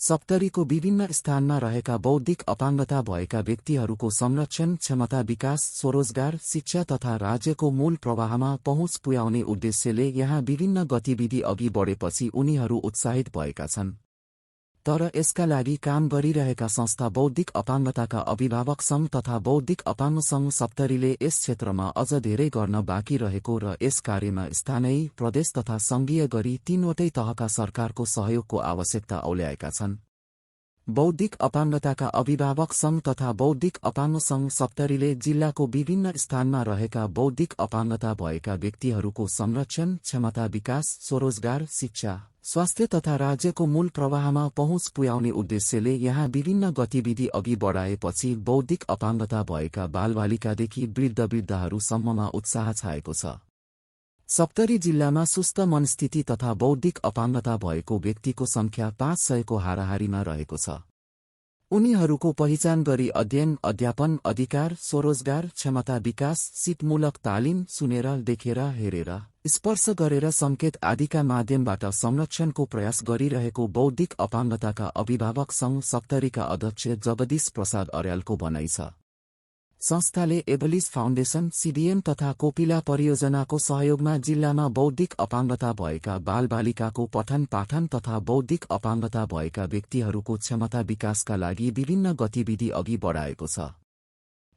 सप्तरीको विभिन्न स्थानमा रहेका बौद्धिक अपाङ्गता भएका व्यक्तिहरूको संरक्षण, क्षमता विकास, स्वरोजगार, शिक्षा तथा राज्यको मूल प्रवाहमा पहुँच पुर्याउने उद्देश्यले यहाँ विभिन्न गतिविधि अघि बढेपछि उनीहरू उत्साहित भएका छन्। तर यसका लागि काम गरिरहेका संस्था बौद्धिक अपाङ्गताका अभिभावक सङ्घ तथा बौद्धिक अपाङ्ग सङ्घ सप्तरीले यस क्षेत्रमा अझ धेरै गर्न बाँकी रहेको र यस कार्यमा स्थानीय, प्रदेश तथा सङ्घीय गरी तीनवटै तहका सरकारको सहयोगको आवश्यकता औल्याएका छन्। बौद्धिक अपाङ्गताका अभिभावक सङ्घ तथा बौद्धिक अपाङ्ग सङ्घ सप्तरीले जिल्लाको विभिन्न स्थानमा रहेका बौद्धिक अपाङ्गता भएका व्यक्तिहरूको संरक्षण, क्षमता विकास, स्वरोजगार, शिक्षा, स्वास्थ्य तथा राज्यको मूल प्रवाहमा पहुँच पुर्याउने उद्देश्यले यहाँ विभिन्न गतिविधि अघि बढाएपछि बौद्धिक अपाङ्गता भएका बालबालिकादेखि वृद्धवृद्धाहरूसम्ममा उत्साह छाएको छ। सप्तरी जिल्लामा सुस्त मनस्थिति तथा बौद्धिक अपाङ्गता भएको व्यक्तिको संख्या 500 को हाराहारीमा रहेको छ। उनीहरूको पहिचान गरी अध्ययन, अध्यापन, अधिकार, स्वरोजगार, क्षमता विकास, सिपमूलक तालिम, सुनेर, देखेर, हेरेर, स्पर्श गरेर संकेत आदिका माध्यमबाट संरक्षणको प्रयास गरिरहेको बौद्धिक अपाङ्गताका अभिभावक सङ्घ सप्तरीका अध्यक्ष जगदीश प्रसाद अर्यालको भनाइ छ। संस्थाले एभलिस फाउन्डेसन, सीडीएम तथा कोपिला परियोजनाको सहयोगमा जिल्लामा बौद्धिक अपाङ्गता भएका बालबालिकाको पठन पाठन तथा बौद्धिक अपाङ्गता भएका व्यक्तिहरूको क्षमता विकासका लागि विभिन्न गतिविधि अघि बढाएको छ।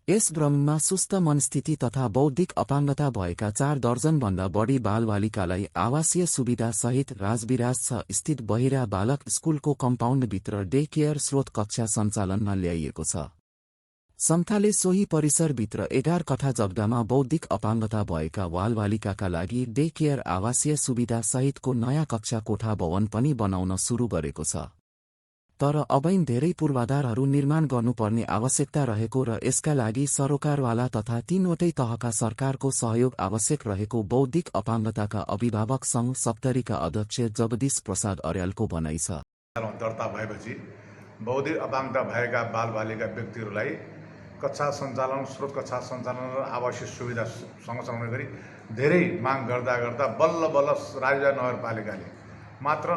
यस क्रममा सुस्त मनस्थिति तथा बौद्धिक अपाङ्गता भएका 4 दर्जनभन्दा बढी बालबालिकालाई आवासीय सुविधा सहित राजविराज 6 स्थित बहिरा बालक स्कुलको कम्पाउन्डभित्र डे केयर स्रोत कक्षा सञ्चालनमा ल्याइएको छ। संस्थाले सोही परिसरभित्र 11 कठा जग्गामा बौद्धिक अपाङ्गता भएका बालबालिकाका लागि डे केयर आवासीय सुविधा सहितको नयाँ कक्षा कोठा भवन पनि बनाउन सुरु गरेको छ। तर अबैन धेरै पूर्वाधारहरू निर्माण गर्नुपर्ने आवश्यकता रहेको र यसका लागि सरोकारवाला तथा तीनवटै तहका सरकारको सहयोग आवश्यक रहेको बौद्धिक अपाङ्गताका अभिभावक सङ्घ सप्तरीका अध्यक्ष जगदीश प्रसाद अर्यालको भनाइ छ। दर्ता भएपछि बौद्धिक अपाङ्गता भएका बालबालिका व्यक्तिहरूलाई कक्षा सञ्चालन, स्रोत कक्षा सञ्चालन र आवासीय सुविधा सँगसँगै गरी धेरै माग गर्दा बल्ल राज्य नगरपालिकाले मात्र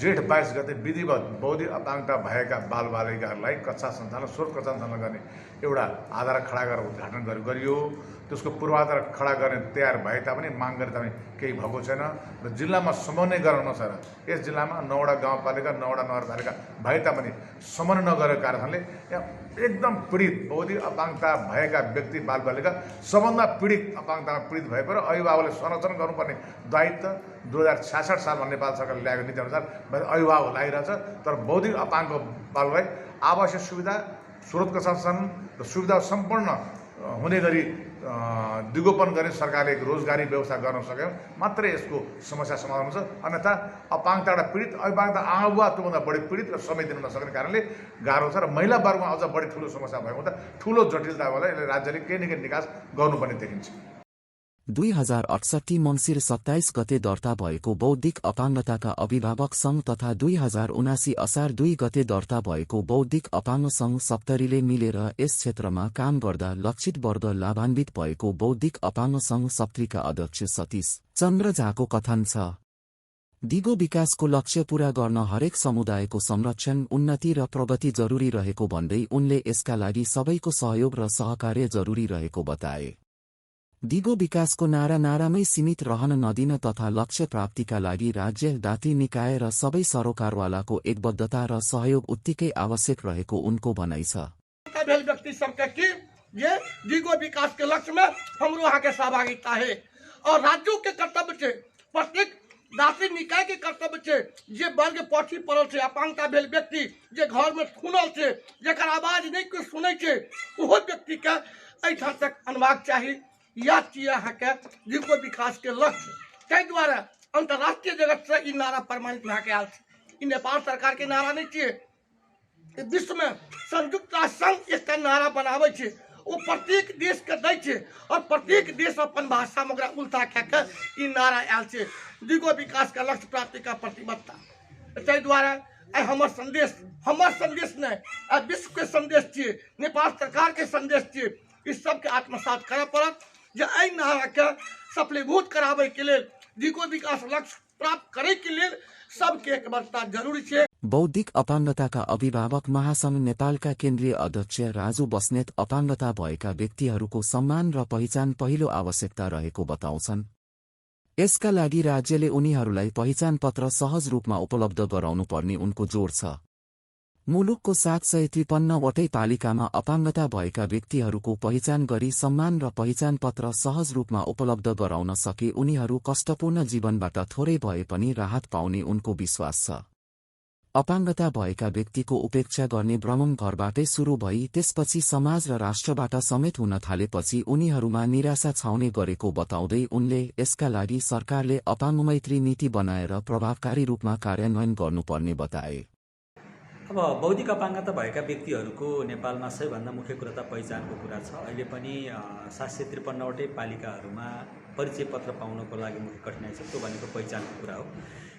जेठ 22 गते विधिवत बौद्धिक अपाङ्गता भएका बालबालिकाहरूलाई कक्षा सञ्चालन, स्रोत कक्षा सञ्चालन गर्ने एउटा आधार खडा गरेर उद्घाटन गरियो। त्यसको पूर्वाधार खडा गर्ने तयार भए तापनि माग गरे तापनि केही भएको छैन र जिल्लामा समन्वय गराउन छ। यस जिल्लामा 9वटा गाउँपालिका, 9वटा नगरपालिका भए तापनि समन्वय नगरेको कारणले एकदम पीडित बौद्धिक अपाङ्गता भएका व्यक्ति बालबालिका सबभन्दा पीडित अपाङ्गतामा पीडित भएको र अभिभावकले संरक्षण गर्नुपर्ने दायित्व 2066 सालमा नेपाल सरकारले ल्याएको नीतिअनुसार अभिभावक लागिरहेछ। तर बौद्धिक अपाङ्ग बालबालिकालाई आवासीय सुविधा, स्रोत कक्षा सञ्चालन र सुविधा सम्पूर्ण हुने गरी दिगोपन गर्ने सरकारले एक रोजगारी व्यवस्था गर्न सक्यो मात्रै यसको समस्या समाधान हुन्छ। अन्यथा अपाङ्गताबाट पीडित अभिभावकता आमा त्योभन्दा बढी पीडित र समय दिन नसक्ने कारणले गाह्रो छ र महिला वर्गमा अझ बढी ठुलो समस्या भएको हुँदा ठुलो जटिलता होला। यसले राज्यले केही न केही निकास गर्नुपर्ने देखिन्छ। 2068 मङ्सिर 27 गते दर्ता भएको बौद्धिक अपाङ्गताका अभिभावक सङ्घ तथा 2079 असार 2 गते दर्ता भएको बौद्धिक अपाङ्ग सङ्घ सप्तरीले मिलेर यस क्षेत्रमा काम गर्दा लक्षित वर्ग लाभान्वित भएको बौद्धिक अपाङ्ग सङ्घ सप्तरीका अध्यक्ष सतीश चन्द्र झाको कथन छ। दिगो विकासको लक्ष्य पूरा गर्न हरेक समुदायको संरक्षण, उन्नति र प्रगति जरुरी रहेको भन्दै उनले यसका लागि सबैको सहयोग र सहकार्य जरुरी रहेको बताए। दिगो विकासको नारामै सीमित रहन नदिन तथा लक्ष्य प्राप्तिका लागि राज्य, दाती निकाय र सबै सरोकारवालाको एकबद्धता र सहयोग उत्तिकै आवश्यक रहेको उनको भनाइ छ। व्यक्ति सबके की ये दिगो विकास के लक्ष्य में हम लोगों के सहभागिता है और राज्यों के कर्तव्य से, प्रत्येक दाती निकाय के कर्तव्य से जे वर्ग पछी पड़ल से अपाङ्गता भेल व्यक्ति जे घर में सुनल से जेकर आवाज नहीं कोई सुनै छै ओहो व्यक्ति के एठाम तक अनबाक चाहिए। या के दिगो विकास के लक्ष्य ताहि द्वारा अंतर्राष्ट्रीय जगत से ई नारा प्रमाणित भए के आयल छै। ई नेपाल सरकार के नारा नहीं छियै। विश्व में संयुक्त राष्ट्र संघ एकटा नारा बनाबै छै, वो प्रत्येक देश के दै छै और प्रत्येक देश अपन भाषा में ओकरा उल्टा कए के ई नारा आयल छै, दिगो विकास का लक्ष्य प्राप्ति का प्रतिबद्धता। ताहि द्वारा हमर संदेश नहीं विश्व के संदेश छियै, नेपाल सरकार के संदेश छियै। इस सबके आत्मसात करय पड़त जे एहि नारा के सफलीभूत कराबे के लेल, दिगो विकास लक्ष्य प्राप्त करे के लेल सबके एकबद्धता जरूरी छै। बौद्धिक अपाङ्गताका अभिभावक महासङ्घ नेपालका केन्द्रीय अध्यक्ष राजु बस्नेत अपाङ्गता भएका व्यक्तिहरूको सम्मान र पहिचान पहिलो आवश्यकता रहेको बताउँछन्। यसका लागि राज्यले उनीहरूलाई पहिचान पत्र सहज रूपमा उपलब्ध गराउनुपर्ने उनको जोड छ। मुलुकको 753 वटै पालिकामा अपाङ्गता भएका व्यक्तिहरूको पहिचान गरी सम्मान र पहिचान पत्र सहज रूपमा उपलब्ध गराउन सके उनीहरू कष्टपूर्ण जीवनबाट थोरै भए पनि राहत पाउने उनको विश्वास छ। अपाङ्गता भएका व्यक्तिको उपेक्षा गर्ने भ्रम घरबाटै सुरु भई त्यसपछि समाज र राष्ट्रबाट समेत हुन थालेपछि उनीहरूमा निराशा छाउने गरेको बताउँदै उनले यसका लागि सरकारले अपाङ्गमैत्री नीति बनाएर प्रभावकारी रूपमा कार्यान्वयन गर्नुपर्ने बताए। अब बौद्धिक अपाङ्गता भएका व्यक्तिहरूको नेपालमा सबैभन्दा मुख्य कुरा त पहिचानको कुरा छ। अहिले पनि 753 वटै पालिकाहरूमा परिचय पत्र पाउनको लागि मुख्य कठिनाइ छ, त्यो भनेको पहिचानको कुरा हो।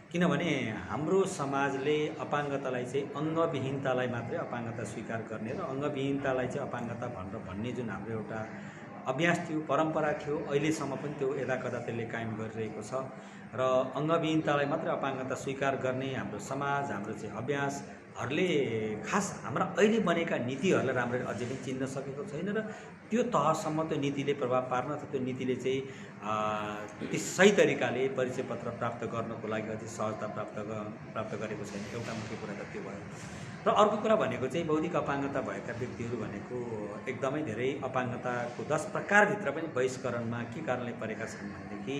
किनभने हाम्रो समाजले अपाङ्गतालाई चाहिँ अङ्गविहीनतालाई मात्रै अपाङ्गता स्वीकार गर्ने र अङ्गविहीनतालाई चाहिँ अपाङ्गता भनेर भन्ने जुन हाम्रो एउटा अभ्यास थियो, परम्परा थियो, अहिलेसम्म पनि त्यो यदाकदा त्यसले कायम गरिरहेको छ। र अङ्गविहीनतालाई मात्रै अपाङ्गता स्वीकार गर्ने हाम्रो समाज, हाम्रो चाहिँ अभ्यासहरूले खास हाम्रा अहिले बनेका नीतिहरूलाई राम्ररी अझै पनि चिन्न सकेको छैन र त्यो तहसम्म त्यो नीतिले प्रभाव पार्न अथवा त्यो नीतिले चाहिँ सही तरिकाले परिचय पत्र प्राप्त गर्नको लागि अझै सहजता प्राप्त गरेको छैन। एउटा मुख्य कुरा त त्यो भयो। र अर्को कुरा भनेको चाहिँ बौद्धिक अपाङ्गता भएका व्यक्तिहरू भनेको एकदमै धेरै अपाङ्गताको 10 प्रकारभित्र पनि बहिष्करणमा के कारणले परेका छन् भनेदेखि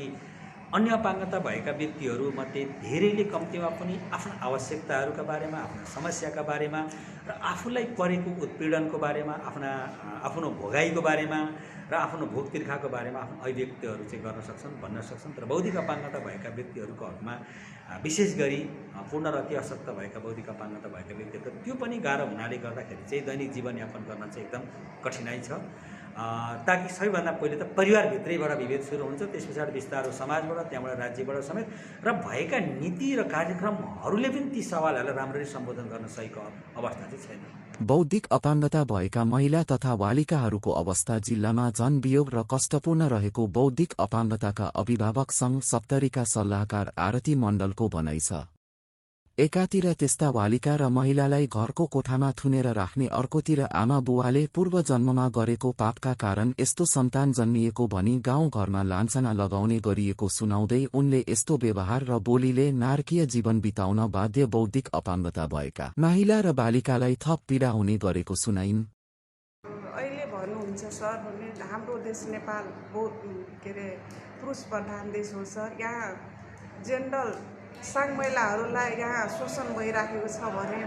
अन्य अपाङ्गता भएका व्यक्तिहरूमध्ये धेरैले कम्तीमा पनि आफ्ना आवश्यकताहरूका बारेमा, आफ्ना समस्याका बारेमा र आफूलाई परेको उत्पीडनको बारेमा, आफ्नो भोगाइको बारेमा र आफ्नो भोग तिर्खाको बारेमा आफ्नो अभिव्यक्तिहरू चाहिँ गर्न सक्छन्, भन्न सक्छन्। तर बौद्धिक अपाङ्गता भएका व्यक्तिहरूको हकमा विशेष गरी पूर्ण र अति अशक्त भएका बौद्धिक अपाङ्गता भएका व्यक्तिहरू त्यो पनि गाह्रो हुनाले गर्दाखेरि चाहिँ दैनिक जीवनयापन गर्न चाहिँ एकदम कठिनाइ छ। ताकि सबैभन्दा पहिले त परिवारभित्रैबाट विभेद सुरु हुन्छ, त्यस पछाडि बिस्तारो समाजबाट, त्यहाँबाट राज्यबाट समेत र भएका नीति र कार्यक्रमहरूले पनि ती सवालहरूलाई राम्ररी सम्बोधन गर्न सकेको अवस्था चाहिँ छैन। बौद्धिक अपाङ्गता भएका महिला तथा बालिकाहरूको अवस्था जिल्लामा जनवियोग र कष्टपूर्ण रहेको बौद्धिक अपाङ्गताका अभिभावक सङ्घ सप्तरीका सल्लाहकार आरती मण्डलको भनाइ छ। एकातिर त्यस्ता बालिका र महिलालाई घरको कोठामा थुनेर राख्ने, अर्कोतिर आमा बुवाले पूर्व जन्ममा गरेको पापका कारण यस्तो सन्तान जन्मिएको भनी गाउँघरमा लान्छना लगाउने गरिएको सुनाउँदै उनले यस्तो व्यवहार र बोलीले नारकीय जीवन बिताउन बाध्य बौद्धिक अपाङ्गता भएका महिला र बालिकालाई थप पीडा हुने गरेको सुनाइन्। अहिले भन्नुहुन्छ सर भने हाम्रो देश नेपाल पुरुष प्रधान देश हो सर। यहाँ जेनरल साङ महिलाहरूलाई यहाँ शोषण भइराखेको छ भने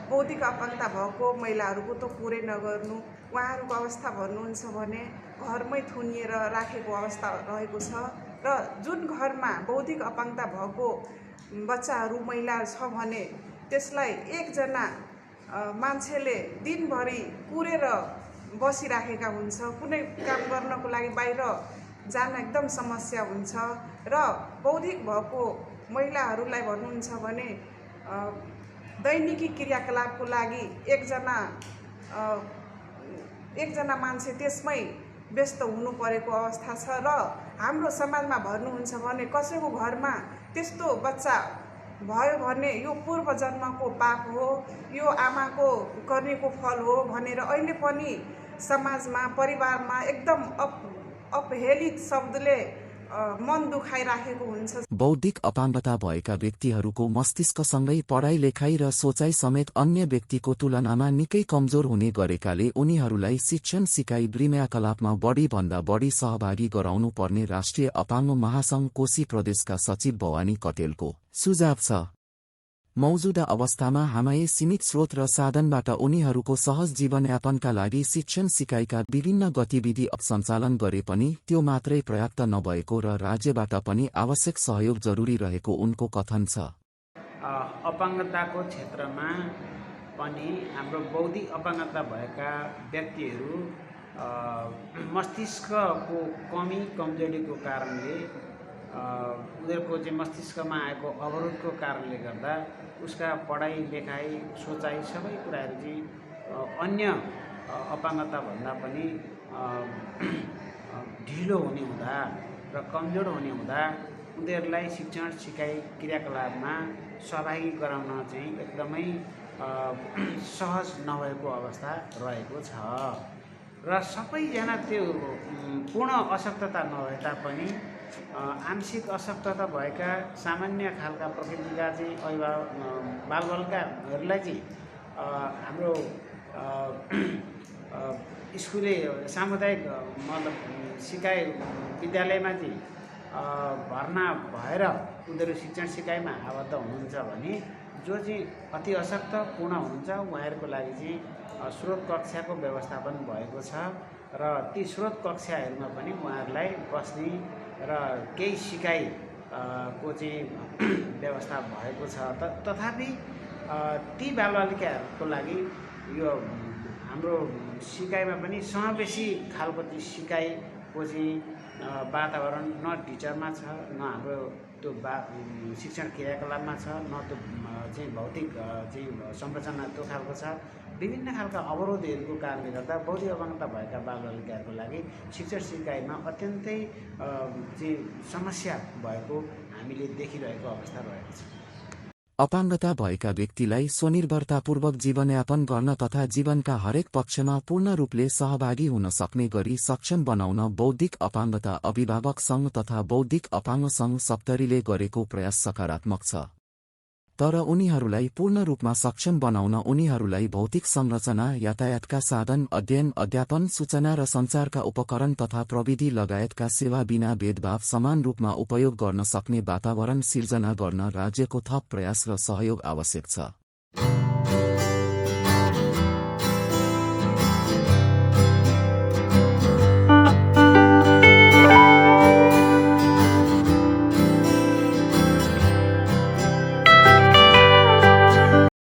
बौद्धिक अपाङ्गता भएको महिलाहरूको त कुरै नगर्नु। उहाँहरूको अवस्था भन्नुहुन्छ भने घरमै थुनिएर राखेको अवस्था रहेको छ र जुन घरमा बौद्धिक अपाङ्गता भएको बच्चाहरू महिलाहरू छ भने त्यसलाई एकजना मान्छेले दिनभरि कुरेर बसिराखेका हुन्छ। कुनै काम गर्नको लागि बाहिर जान एकदम समस्या हुन्छ र बौद्धिक भएको महिलाहरूलाई भन्नुहुन्छ भने दैनिकी क्रियाकलापको लागि एकजना मान्छे त्यसमै व्यस्त हुनु परेको अवस्था छ। र हाम्रो समाजमा भन्नुहुन्छ भने कसैको घरमा त्यस्तो बच्चा भयो भने यो पूर्व जन्मको पाप हो, यो आमाको गर्नेको फल हो भनेर अहिले पनि समाजमा, परिवारमा एकदम अपहेलित शब्दले मन दुखाइराखेको हुन्छ। बौद्धिक अपाङ्गता भएका व्यक्तिहरूको मस्तिष्कसँगै पढाइ लेखाइ र सोचाइ समेत अन्य व्यक्तिको तुलनामा निकै कमजोर हुने गरेकाले उनीहरूलाई शिक्षण सिकाइ क्रियाकलापमा बढीभन्दा बढी सहभागी गराउनु पर्ने राष्ट्रिय अपाङ्ग महासङ्घ कोशी प्रदेशका सचिव भवानी कटेलको सुझाव छ। मौजुदा अवस्थामा हामी सीमित स्रोत र साधनबाट उनीहरूको सहज जीवनयापनका लागि शिक्षण सिकाइका विभिन्न गतिविधि सञ्चालन गरे पनि त्यो मात्रै पर्याप्त नभएको र राज्यबाट पनि आवश्यक सहयोग जरुरी रहेको उनको कथन छ। अपाङ्गताको क्षेत्रमा पनि हाम्रो बौद्धिक अपाङ्गता भएका व्यक्तिहरू मस्तिष्कको कमजोरीको कारणले उनीहरूको चाहिँ मस्तिष्कमा आएको अवरोधको कारणले गर्दा उसका पढाइ लेखाइ सोचाइ सबै कुराहरू चाहिँ अन्य अपाङ्गताभन्दा पनि ढिलो हुने हुँदा र कमजोर हुने हुँदा उनीहरूलाई शिक्षण सिकाइ क्रियाकलापमा सहभागी गराउन चाहिँ एकदमै सहज नभएको अवस्था रहेको छ र सबैजना त्यो पूर्ण अशक्तता नभए तापनि आंशिक अशक्तता भएका सामान्य खालका प्रकृतिका चाहिँ बालबालिकाहरूलाई चाहिँ हाम्रो स्कुले सामुदायिक मतलब सिकाइ विद्यालयमा चाहिँ भर्ना भएर उनीहरू शिक्षण सिकाइमा आबद्ध हुनुहुन्छ भने जो चाहिँ अति अशक्त पूर्ण हुनुहुन्छ उहाँहरूको लागि चाहिँ स्रोत कक्षाको व्यवस्थापन भएको छ र ती स्रोत कक्षाहरूमा पनि उहाँहरूलाई बस्ने र केही सिकाइ को चाहिँ व्यवस्था भएको छ। तथापि ती बालबालिकाहरूको लागि यो हाम्रो सिकाइमा पनि समावेशी खालको सिकाइको चाहिँ वातावरण न टिचरमा छ, न हाम्रो त्यो शिक्षण क्रियाकलापमा छ, न त्यो चाहिँ भौतिक चाहिँ संरचना त्यो खालको छ। विभिन्न खालका अवरोधहरूको कारणले गर्दा बौद्धिक अपाङ्गता भएका बालबालिकाहरूको लागि शिक्षण सिकाइमा अत्यन्तै चाहिँ समस्या भएको हामीले देखिरहेको अवस्था रहेको छ। अपाङ्गता भएका व्यक्तिलाई स्वनिर्भरतापूर्वक जीवनयापन गर्न तथा जीवनका हरेक पक्षमा पूर्ण रूपले सहभागी हुन सक्ने गरी सक्षम बनाउन बौद्धिक अपाङ्गता अभिभावक सङ्घ तथा बौद्धिक अपाङ्ग सङ्घ सप्तरीले गरेको प्रयास सकारात्मक छ। तर उनीहरूलाई पूर्ण रूपमा सक्षम बनाउन उनीहरूलाई भौतिक संरचना, यातायातका साधन, अध्ययन, अध्यापन, सूचना र सञ्चारका उपकरण तथा प्रविधि लगायतका सेवा बिना भेदभाव समान रूपमा उपयोग गर्न सक्ने वातावरण सिर्जना गर्न राज्यको थप प्रयास र सहयोग आवश्यक छ।